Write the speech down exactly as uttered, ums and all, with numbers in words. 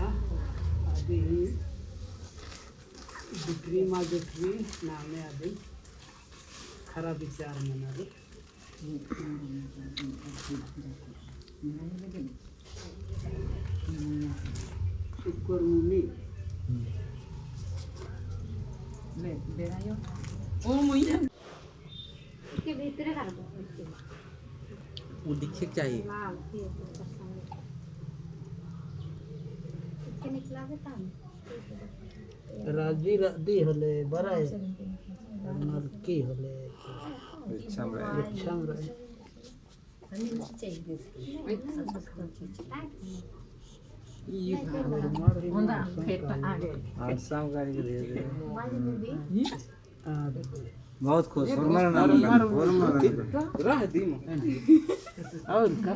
अदी ही बिक्री मा बिक्री नामे अदी खरा विचार मना रई। शुक्र मुनि। ले, बेरायो। ओ मुइया। इसके भीतरे कर दो, इसके। वो दिखे चाहिए। हाँ, ठीक है, पसंद है। इसके निकला देता हूँ। राजी रअदी होले बरय, नलकी होले। इच्छा में रहे। इच्छा में रहे। ये भाई। होंदा, फेर आगे। आज शाम गाड़ी के भेज दे। बहुत खुश, फॉर्मल नाम है। रह दी। और का?